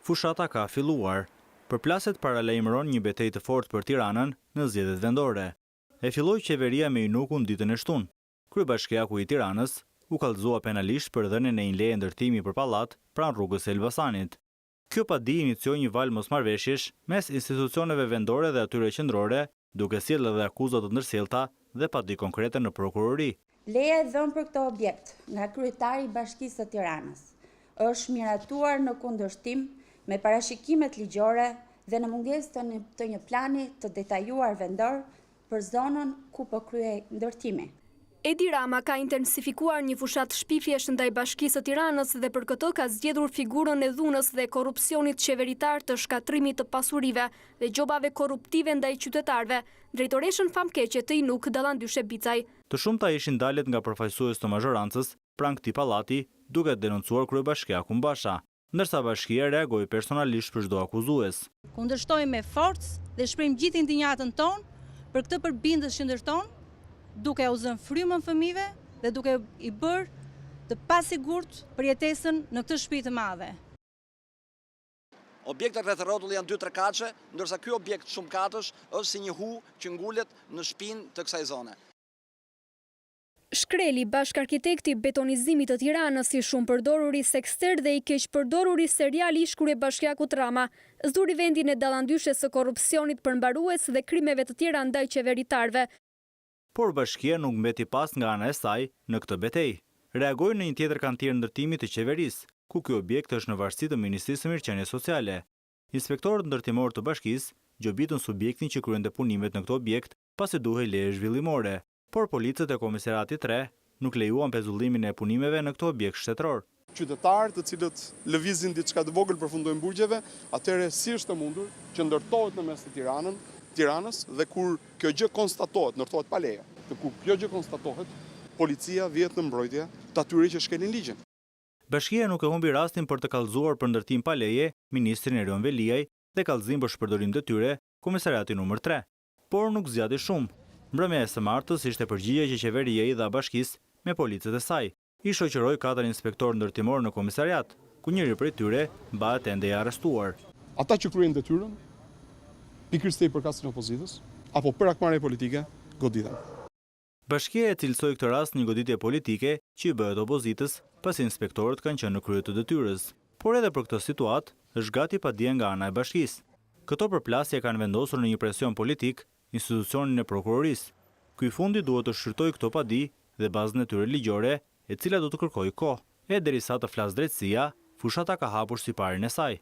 Fushata ka filluar. Përplasjet paralajmëron një betejë të fortë për Tiranën në zgjedhjet vendore. E filloi qeveria me INUK-un ditën e shtunë. Kryebashkiaku i Tiranës u kallëzua penalisht për dhënien e një leje ndërtimi për pallat pranë rrugës së Elbasanit. Kjo padi inicioi një valë mosmarrëveshjesh mes institucioneve vendore dhe atyre qendrore, duke sjellë edhe akuza të ndërsjellta dhe padi konkrete në prokurori. Leja e dhënë për këtë objekt nga kryetari i Bashkisë së Tiranës është miratuar në kundërshtim me parashikimet ligjore dhe në mungesë të një, të një plani të detajuar vendor për zonën ku po kryhej ndërtimi. Edi Rama ka intensifikuar një fushatë shpifjesh ndaj Bashkisë së Tiranës dhe për këtë ka zgjedhur figurën e dhunës dhe korrupsionit qeveritar të shkatërrimit të pasurive dhe gjobave korruptive ndaj qytetarëve, drejtoreshën famkeqe të INUK Dallandyshe Bicaj. Të shumta ishin daljet nga përfaqësues të mazhorancës pranë këtij pallati, duke denoncuar kryebashkiakun Basha, ndërsa bashkia reagoi personalisht për çdo akuzues. Kundërshtojmë me forcë dhe shprehim gjithë indinjatën tonë për këtë përbindës që ndërton, duke u zënë frymën fëmijëve dhe duke i bërë të pasigurt për jetesën në këtë shtëpi të madhe. Objektet rreth rrotull janë 2-3 katëshe, ndërsa ky objekt shumëkatësh është si një hu që ngulet në shpinë të kësaj zone. Shkreli, bashkarkitekti i betonizimit të Tiranës, i shumëpërdoruri sekser dhe i keqpërdoruri serial i ish-kryebashkiakut Rama, zuri vendin e dallandyshes së korrupsionit përmbarues dhe krimeve të tjera ndaj qeveritarëve. Por bashkia nuk mbeti pas nga ana e saj në këtë betejë. Reagoi në një tjetër kantier ndërtimi të qeverisë, ku ky objekt është në varësi të Ministrisë së Mirëqenies Sociale. Inspektorët ndërtimorë të bashkisë gjobitën subjektin që kryente punimet në këtë objekt pasi duhej leje zhvillimore. Por policët e Komisariatit 3 nuk lejuan pezullimin e punimeve në këtë objekt shtetëror. Qytetarë të cilët lëvizin diçka të vogël përfundojnë burgjeve, atëherë si është e mundur që ndërtohet në mes të Tiranën, Tiranës dhe kur kjo gjë konstatohet, ndërtohet pa leje. Dhe kur kjo gjë konstatohet, policia vihet në mbrojtje të atyre që shkelin ligjin. Bashkia nuk e humbi rastin për të kallëzuar për ndërtim pa leje ministrin Erion Veliaj dhe kallëzim për shpërdorim detyre Komisariati numër 3. Por nuk zgjati shumë. Mbrëmja e së martës ishte përgjigja që qeveria i dha bashkisë me policët e saj. I shoqëroi katër inspektorë ndërtimorë në komisariat, ku njëri prej tyre mbahet ende i arrestuar. Ata që kryejnë detyrën, pikërisht se i përkasin opozitës, apo për hakmarrje politike, goditen. Bashkia e cilësoi këtë rast një goditje politike që i bëhet opozitës, pasi inspektorët kanë qenë në krye të detyrës. Por edhe për këtë situatë, është gati padia nga ana e bashkisë. Këto përplasje kanë vendosur në një presion politik institucionin e prokurorisë. Ky i fundit duhet të shqyrtojë këto padi dhe bazën e tyre ligjore, e cila do të kërkojë kohë. E derisa të flasë drejtësia, fushata ka hapur siparin e saj.